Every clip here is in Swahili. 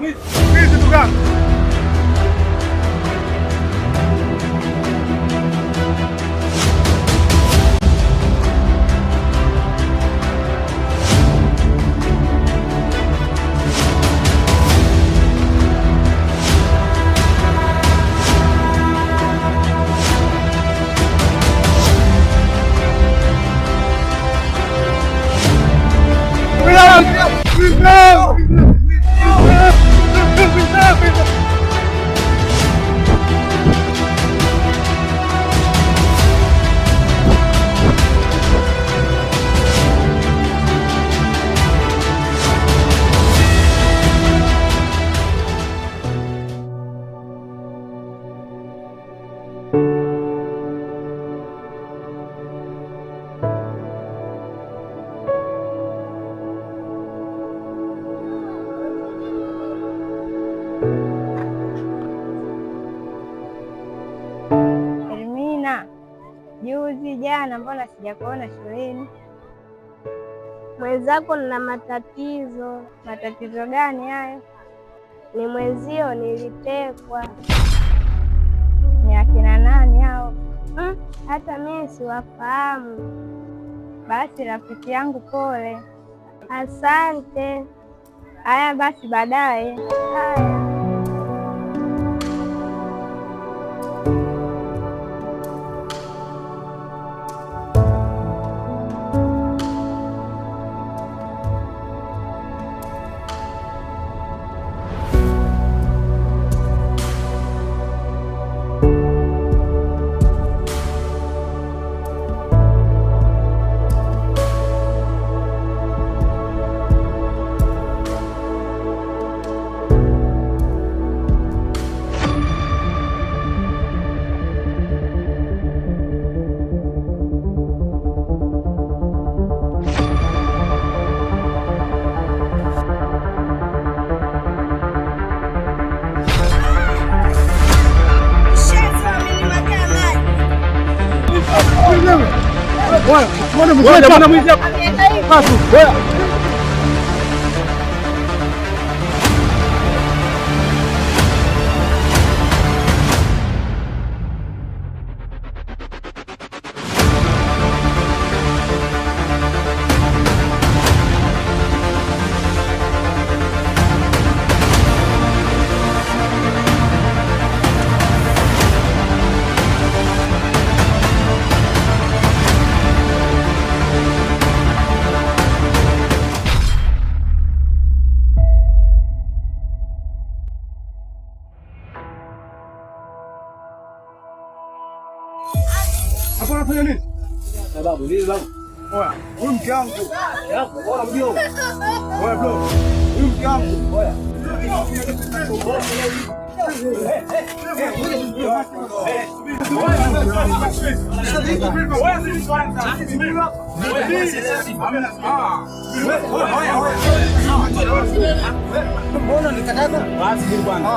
Mwizi ndugu yangu. Elmina, juzi jana, mbona sijakuona shuleni? Mwenzako nina matatizo. Matatizo gani hayo? Ni mwenzio nilitekwa. Ni akina nani hao? Hata mimi siwafahamu. Basi rafiki yangu, pole. Asante. Haya basi, baadaye. Haya. Bwana mwizi hapa. Basi. Hapo unafanya nini? Babu, nini babu? Oya, huyu mke wangu. Bora mjio. Oya bro. Huyu mke wangu. Oya. Mbona nikataza? Basi bwana.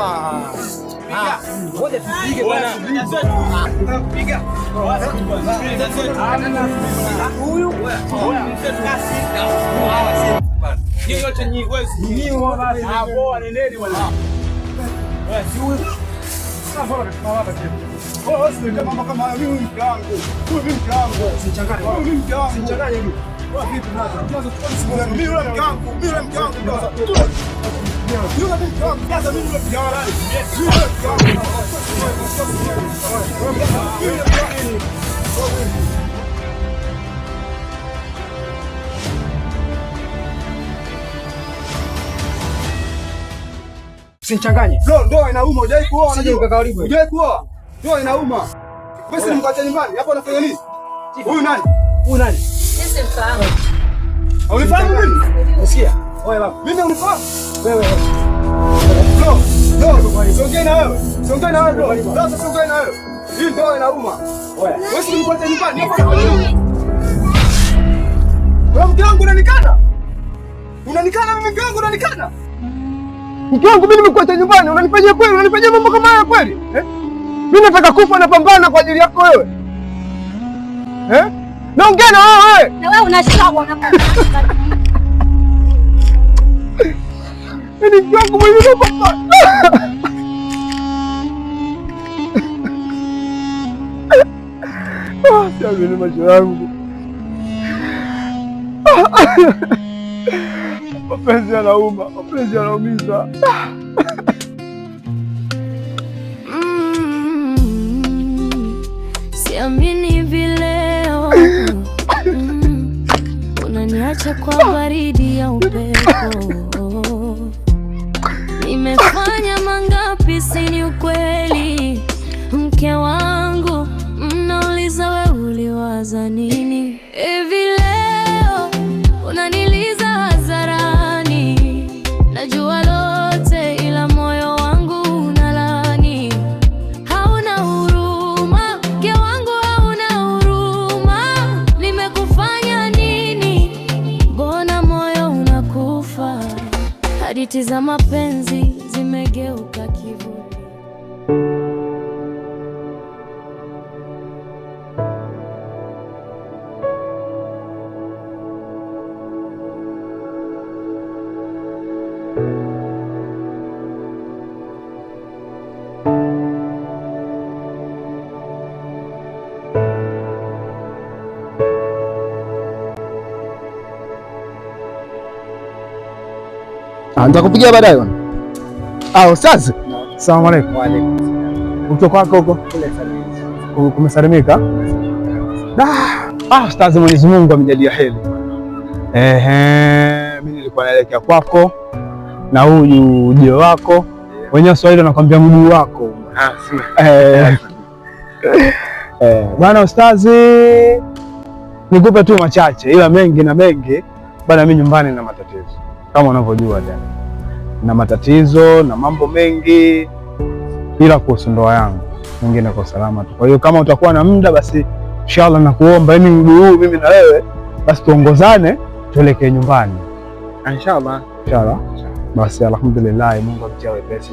Ngoja tupige bwana. Kupiga. Huyu Usinichanganye. Bro, ndoa inauma, hujawahi kuoa Usije unajua. ukakaribu. Hujawahi kuoa. Ndoa inauma. Wewe si nimkuacha nyumbani, hapo unafanya nini? Huyu nani? Huyu nani? Sisi mfahamu. Unifahamu mimi? Usikia? Oye baba. Mimi unifahamu? Wewe. Bro, bro, siongei na wewe. Siongei na wewe bro. Sasa siongei na wewe. Hii ndoa inauma. Oya. Wewe si nimkuacha nyumbani, hapo unafanya nini? Wewe mke wangu unanikana? Unanikana mimi mke wangu unanikana? Mke wangu mimi nimekuacha nyumbani, unanifanyia kweli? Unanifanyia mambo kama haya kweli? Eh? Mimi nataka kufa na pambana kwa ajili yako wewe. Eh? Naongea na wewe. Na wewe unashawa na Yaani mke wangu mwenyewe napambana. Ah, siamini macho yangu. Mapenzi yanauma, mapenzi yanaumiza. Siamini vileo. Unaniacha kwa baridi ya upepo. Nimefanya mangapi, si ni ukweli? Mke wangu, mnauliza we uliwaza nini? Hivi leo unaniliza hadharani. Najua lote ila moyo wangu unalani. Hauna huruma, mke wangu, hauna huruma. Nimekufanya nini? Mbona moyo unakufa? Hadithi za mapenzi zimegeuka kivuli. Nitakupigia baadaye bwana. Ah, ustaz. Asalamu alaykum. Wa alaykum salaam. Uko kwako huko? Kule salimika. Kumesalimika? Ah, ustaz, Mwenyezi Mungu amejalia heri. Ehe, mimi nilikuwa naelekea kwako na huyu ujio wako. Wenyewe Waswahili wanakuambia mguu wako. Bwana ustazi, nikupe tu machache ila mengi na mengi bwana, mimi nyumbani na matatizo kama unavyojua tena, na matatizo na mambo mengi, ila kuhusu ndoa yangu mwingine kwa salama tu. Kwa hiyo kama utakuwa na muda basi inshallah nakuomba, yaani mguu huu mimi na wewe basi tuongozane tuelekee nyumbani Inshallah. inshallah. Basi alhamdulillah, Mungu amtia wepesi.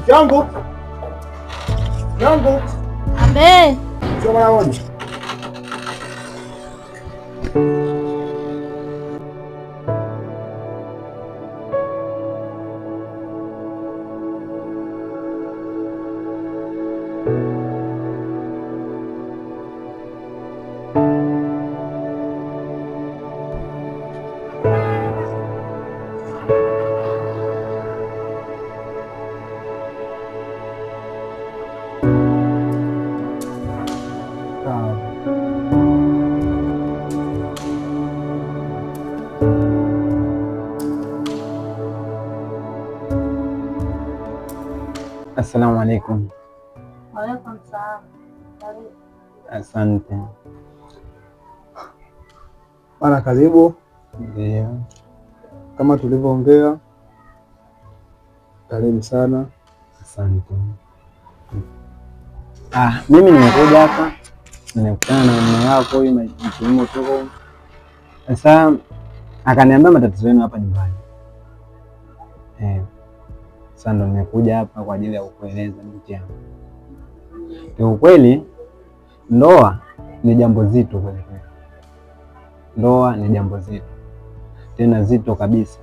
Mke wangu, mke wangu, Abe, sio mara moja. Assalamu alaikum. Waalaikum salaam. Karibu. Asante. Bana, karibu. Ndio. Kama tulivyoongea, karibu sana. Asante. Mimi nimekuja hapa nimekutana na mume wako huyu mtumo tuko. Sasa akaniambia matatizo yenu hapa nyumbani. Sasa ndo nimekuja hapa kwa ajili ya kukueleza binti yangu. Kiukweli ndoa ni jambo zito kweli kweli. Ndoa ni jambo zito, tena zito kabisa.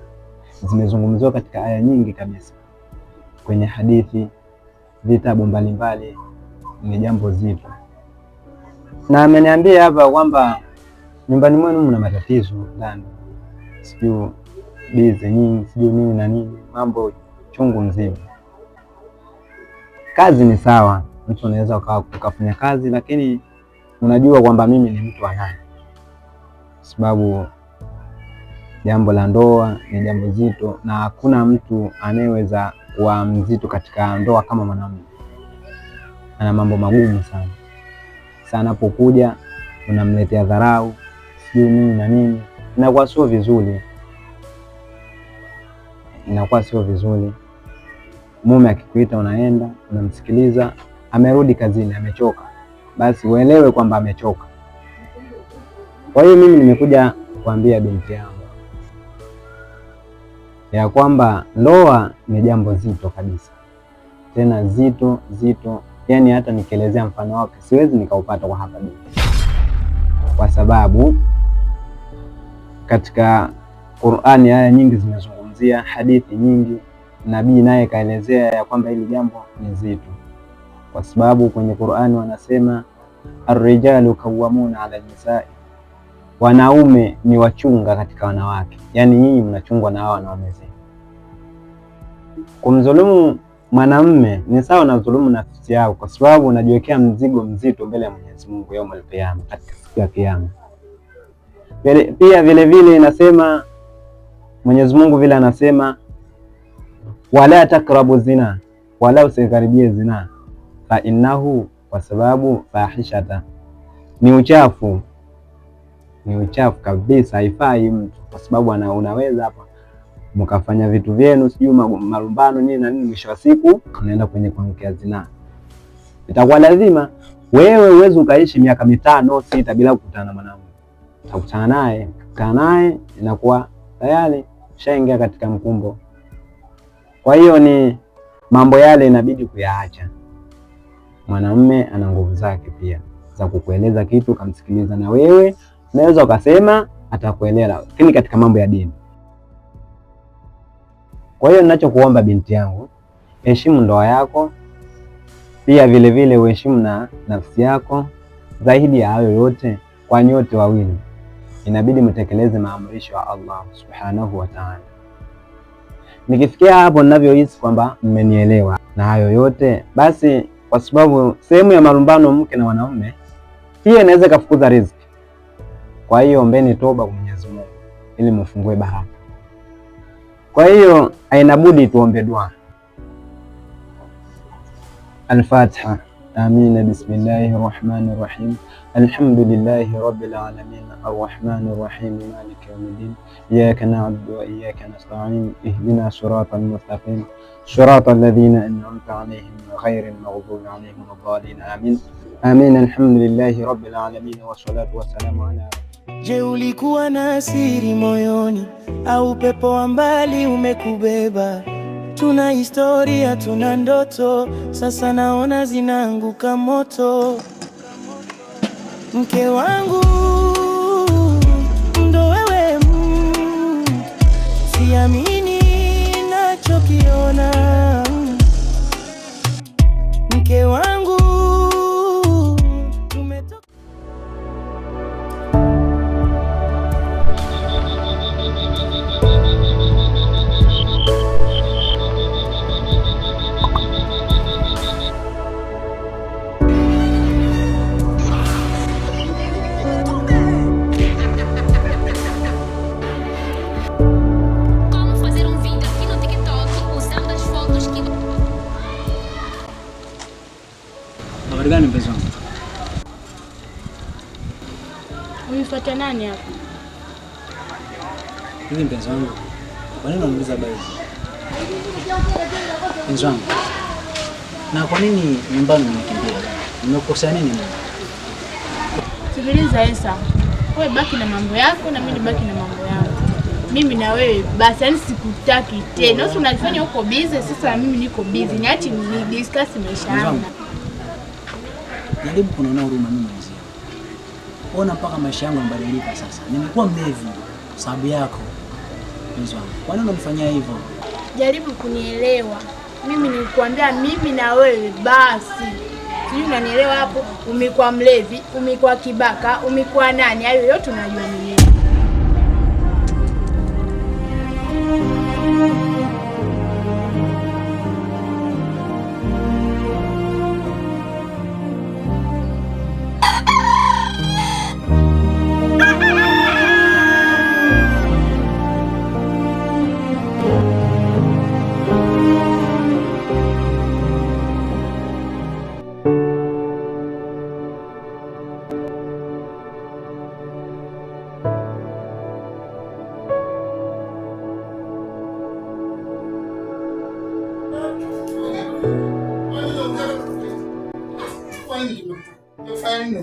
Zimezungumziwa katika aya nyingi kabisa, kwenye hadithi, vitabu mbalimbali. Ni jambo zito, na ameniambia hapa kwamba nyumbani mwenu mna matatizo ndani, sijui bize nyingi, sijui nini na nini, mambo chungu mzima. Kazi ni sawa, mtu unaweza ukafanya kazi, lakini unajua kwamba mimi ni mtu wa nani, sababu jambo la ndoa ni jambo zito, na hakuna mtu anayeweza kuwa mzito katika ndoa kama mwanamume. Ana mambo magumu sana sana, anapokuja unamletea dharau, sijui nini na nini, inakuwa sio vizuri. Inakuwa sio vizuri. Mume akikuita unaenda, unamsikiliza, amerudi kazini, amechoka, basi uelewe kwamba amechoka. Kwa hiyo mimi nimekuja kuambia binti yangu ya kwamba ndoa ni jambo zito kabisa, tena zito zito, yani hata nikielezea mfano wake siwezi nikaupata kwa hapa binti, kwa sababu katika Qur'ani aya nyingi zimezungumzia, hadithi nyingi, nabii naye kaelezea ya kwamba hili jambo ni zito, kwa sababu kwenye Qur'ani wanasema arrijalu kawamuna ala nisai, wanaume ni wachunga katika wanawake, yaani nyinyi mnachungwa na hawa wanaume zenu. Kumdhulumu mwanamume ni sawa na dhulumu nafsi yako, kwa sababu unajiwekea mzigo mzito mbele ya Mwenyezi Mungu yaumul qiyama, katika siku ya Kiyama. Pia vile vile inasema Mwenyezi Mungu vile anasema wala takrabu zina, wala usikaribie zina, fa innahu, kwa sababu fahishata ni uchafu, ni uchafu kabisa, haifai mtu, kwa sababu unaweza hapa mkafanya vitu vyenu sijui malumbano nini na nini, mwisho wa siku unaenda kwenye kuangukia zinaa. Itakuwa lazima wewe uweze ukaishi miaka 5 6 bila kukutana na mwanamume. Utakutana naye, kukutana naye inakuwa tayari ushaingia katika mkumbo. Kwa hiyo ni mambo yale inabidi kuyaacha. Mwanamume ana nguvu zake pia za kukueleza kitu ukamsikiliza, na wewe unaweza ukasema atakuelewa, lakini katika mambo ya dini. Kwa hiyo ninachokuomba binti yangu, heshimu ndoa yako, pia vile vile uheshimu na nafsi yako. Zaidi ya hayo yote, kwa nyote wawili inabidi mtekeleze maamrisho ya Allah subhanahu wa ta'ala. Nikifikia hapo ninavyohisi kwamba mmenielewa na hayo yote basi, kwa sababu sehemu ya malumbano mke na wanaume pia inaweza kufukuza riziki. Kwa hiyo ombeni toba kwa Mwenyezi Mungu ili mfungue baraka. Kwa hiyo haina budi tuombe dua. Al-Fatiha. Amina. Bismillahir Rahmanir Rahim. Alhamdulillahi Rabbil Alamin. Arrahmanir Rahim. Maliki Yawmiddin. Iyyaka na'budu wa iyyaka nasta'in. Ihdina siratal mustaqim. Siratal ladzina an'amta 'alaihim ghairil maghdubi 'alaihim waladdallin. Amin. Amin. Alhamdulillahi Rabbil Alamin wassalatu wassalamu ala. Je, ulikuwa na siri moyoni au upepo wa mbali umekubeba? Tuna historia, tuna ndoto, sasa naona zinaanguka moto. Mke wangu ndo wewe, siamini nachokiona. Mke wangu tumetoka. Como fazer um vídeo aqui no TikTok usando as fotos que Habari gani mpenzi wangu? Unifuata nani hapa? Hivi mpenzi wangu, kwa nini unaniuliza habari hizi? Mpenzi wangu, na kwa nini nyumbani umenikimbia? Nimekukosea nini mimi? Sikiliza Esa, wewe baki na mambo yako na mimi nibaki na mambo yangu. Mimi na wewe basi, yani sikutaki tena. Sasa unajifanya uko busy, sasa mimi niko busy. Niache ni discuss maisha Mpenzi yangu. wangu, jaribu kunionea huruma mimi mwenzio. Ona mpaka maisha yangu yamebadilika sasa. Nimekuwa mlevi kwa sababu yako. Mpenzi wangu, kwa nini unanifanyia hivyo? Jaribu kunielewa. Mimi nilikwambia mimi na wewe basi. Sijui unanielewa hapo? Umekuwa mlevi, umekuwa kibaka, umekuwa nani, hayo yote unajua mwenyewe.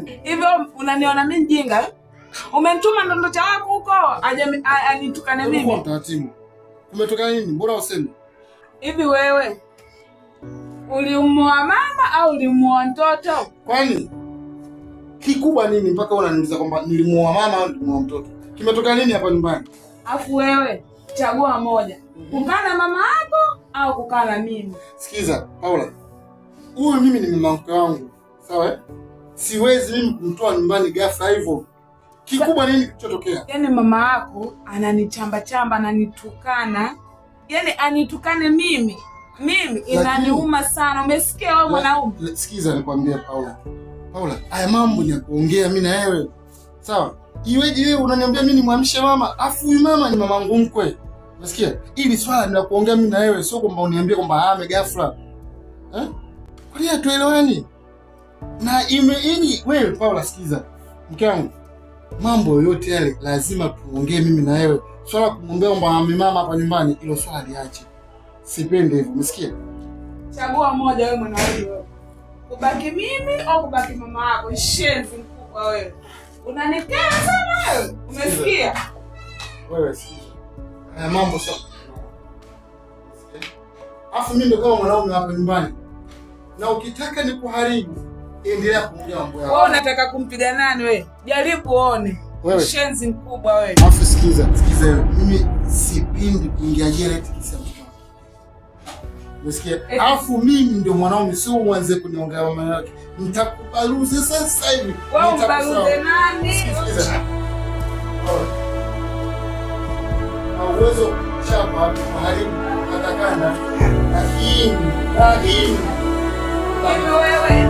nyumbani. Hivyo unaniona mimi mjinga? Umemtuma ndondo cha wako huko aje anitukane Hebu kuwa mimi? mtaratibu. Kumetoka nini? Mbona useme? Hivi wewe ulimuoa mama au ulimuoa mtoto? Kwani kikubwa nini mpaka unaniuliza kwamba nilimuoa mama au nilimuoa mtoto? Kimetoka nini hapa nyumbani? Afu wewe chagua moja, kukaa na mama yako au kukaa na mimi. Sikiza, Paula. Huyu mimi ni mama mkwe wangu. Sawa eh? Siwezi mimi kumtoa nyumbani ghafla hivyo. Kikubwa nini kilichotokea? Yaani mama yako ananichamba chamba, ananitukana, yaani anitukane mimi, mimi inaniuma sana. Umesikia wewe mwanaume? Sikiza nikwambie Paula. Paula, haya mambo ni ya kuongea mimi na wewe. Sawa? Iweje wewe unaniambia mimi nimwamshe mama, afu huyu mama ni mamangu mkwe. Unasikia? Ili swala ni la kuongea mimi na wewe, sio kwamba uniambie kwamba ame ghafla. Eh? Kwa nini hatuelewani? Na ime ili wewe Paula, sikiza. Mke wangu, mambo yoyote yale lazima tuongee mimi na wewe. Swala kumwombea kwamba ame mama hapa nyumbani, hilo swala liache. Sipendi hivyo, umesikia? Chagua moja wewe mwanaume wewe. Kubaki mimi au kubaki mama yako? Shenzi mkubwa wewe. Unanikera sana wewe. Umesikia? Wewe sikiza. Haya mambo sio. Alafu mimi ndo kama mwanaume hapa nyumbani. Na ukitaka nikuharibu, endelea kuongea mambo yako. Wewe unataka kumpiga nani wewe? Jaribu uone. Wewe. Shenzi mkubwa wewe. Alafu sikiza, sikiza wewe. Mimi sipendi kuingia jela eti kisa mtoto. Umesikia? Alafu mimi ndio mwanaume, sio uanze kuniongea maneno yake. Nitakubaluza sasa hivi. Wewe Nitakusahau. umbaluze nani? Sikiza. Hauwezi kuchapa kuharibu katakana, lakini Hivi wewe. eh,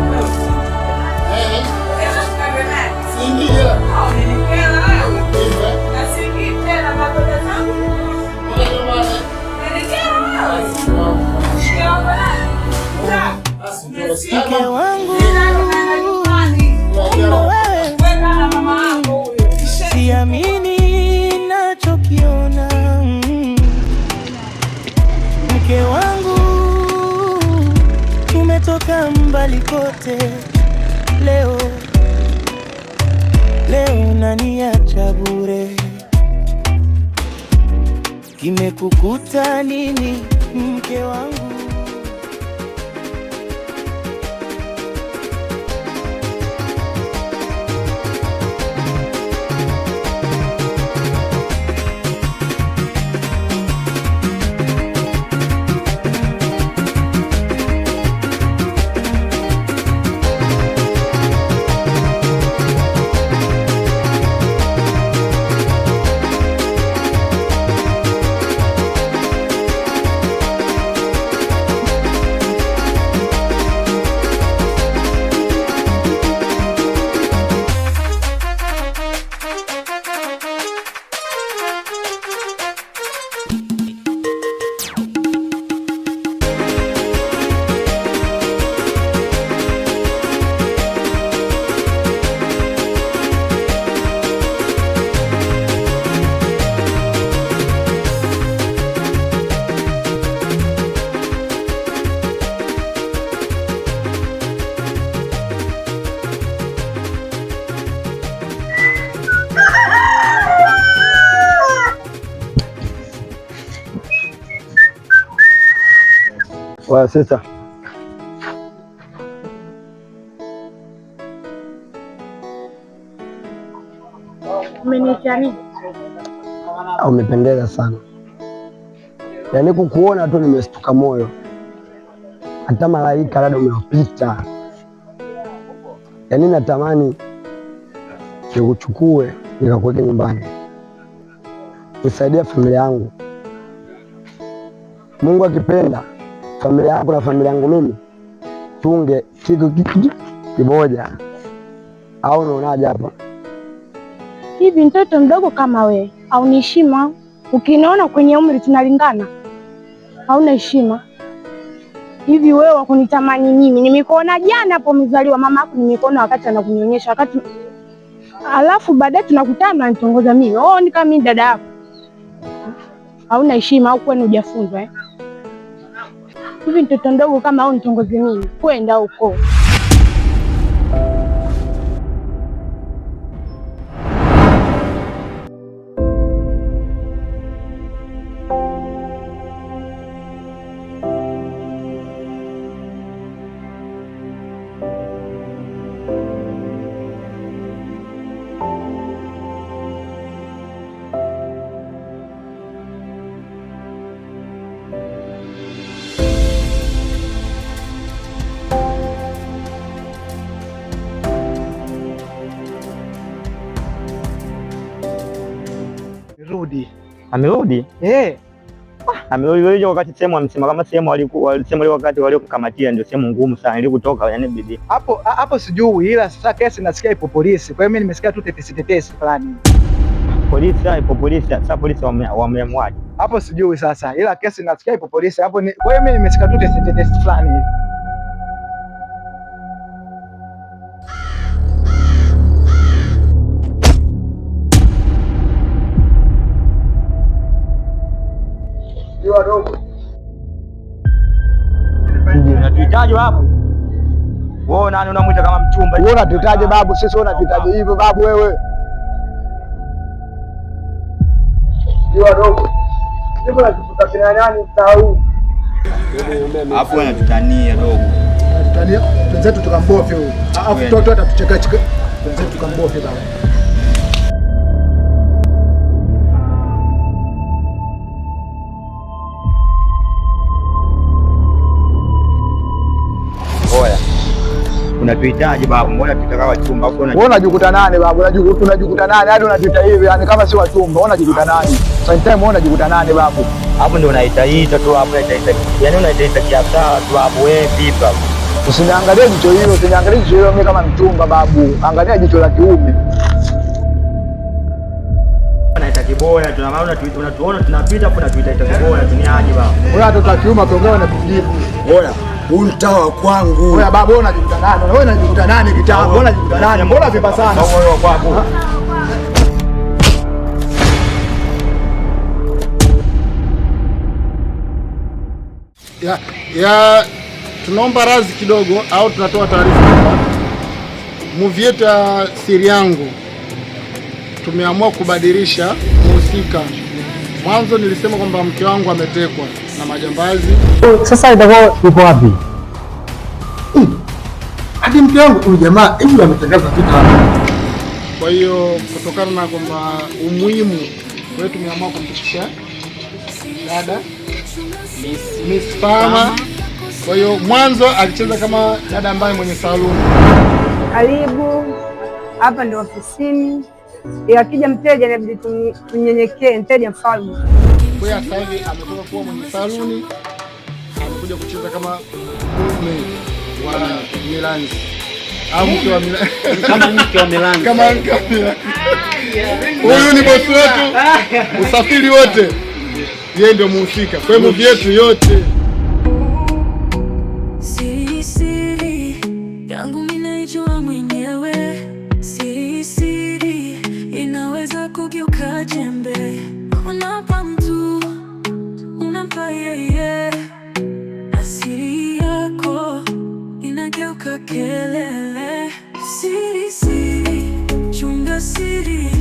Wewe unataka nani? si ndio? Au unanikera wewe? Hivyo, eh? Na singii tena makosa zangu. Mbona nyumbani? Unanikera wewe. Mke wangu nani? Basi ndio, Mke wangu, Kumbe wewe siamini nachokiona. Mke wangu, tumetoka mbali kote, leo leo unaniacha bure. Kimekukuta nini mke wangu? Wa sasa Umeniita nini? Umependeza sana, yaani kukuona tu nimestuka moyo, hata malaika labda umewapita. Yaani natamani nikuchukue nikakuweke nyumbani kusaidia familia yangu. Mungu akipenda, familia yako na familia yangu mimi tunge kitu kimoja, au unaonaje hapa? Hivi mtoto mdogo kama we hauna heshima? Ukiniona kwenye umri tunalingana, hauna heshima. Hivi wewe wakunitamani mimi? Nimekuona jana hapo umezaliwa, mama yako nimekuona wakati anakunyonyesha, wakati alafu baadaye tunakutana unanitongoza mimi. Oh, ni kama mimi dada yako. Hauna heshima au kwenu hujafunzwa eh? Hivi mtoto mdogo kama au nitongoze mimi? Kwenda huko. Amerudi. Amerudi? Eh. Amerudi wewe wakati sehemu amesema kama sehemu walikuwa sehemu ile wakati waliokamatia ndio sehemu ngumu sana ili kutoka yani bidii. Hapo hapo sijui, ila sasa kesi nasikia ipo polisi. Kwa hiyo mimi nimesikia tu tetesi tetesi fulani. Polisi ipo polisi, sasa polisi wameamwaje? Hapo sijui sasa, ila kesi nasikia ipo polisi. Hapo ni kwa hiyo mimi nimesikia tu tetesi tetesi fulani hivi. Unatuhitaji babu? Wewe nani unamwita kama mchumba? Wewe unatuhitaji babu? Sisi wewe unatuhitaji hivyo babu wewe? Wadogo. Ndipo natukuta kina nani mtaa huu? Alafu wewe unatutania dogo. Tutania wenzetu tukambofye huyu. Alafu toto atatucheka cheka. Wenzetu tukambofye baba. Oya. Unatuhitaji babu, mbona tutaka wachumba? Alafu Wewe unajikuta nani babu? Unajikuta nani? Hadi unatuita hivi yani kama si wachumba, wewe unajikuta nani? Sometimes wewe unajikuta nani babu? Hapo ndio unaitaita tu hapo unaitaita. Yaani unaitaita kiafsa tu hapo wewe vipi hapo? Usiniangalie jicho hilo, usiniangalie jicho hilo mimi kama mchumba babu. Angalia jicho la kiume. Unaita kiboya tuna maana unatuona tunapita hapo unatuita kiboya tuniaje babu? Wewe watoto wa kiume akiongea na kujibu. Oya, huu mtaa wa kwangu. Oya babu, wewe unajikuta nani? Wewe unajikuta nani kitambo? Wewe unajikuta nani? Mbona vipa sana? Wewe wa kwako. Ya tunaomba radhi kidogo au tunatoa taarifa kwamba movie yetu ya Siri Yangu tumeamua kubadilisha mhusika. Mwanzo nilisema kwamba mke wangu ametekwa na majambazi. Sasa itakuwa yuko wapi? Hadi mke wangu huyu jamaa hivi ametangaza vita. Kwa hiyo kutokana na kwamba umuhimu, kwa hiyo tumeamua kumpitisha dada Miss Fama. Kwa hiyo mwanzo alicheza kama dada ambaye mwenye saluni. Karibu, hapa ndio ofisini. Akija mteja inabidi tumnyenyekee, mteja mfalme. Kwa hiyo sasa hivi ametoka kuwa mwenye saluni, amekuja kucheza kama mume wa Milanzi au mke wa Milanzi, Kama mke wa Milanzi. Kama mke wa Milanzi. Huyu ni bosi wetu, usafiri wote yeye ndio muhusika. Kwa hiyo movie yetu yote Siri, siri yangu mimi naijua mwenyewe. Siri, siri inaweza kugeuka jembe. Unampa mtu, unampa yeye, na siri yako inageuka kelele. Siri, siri, chunga siri.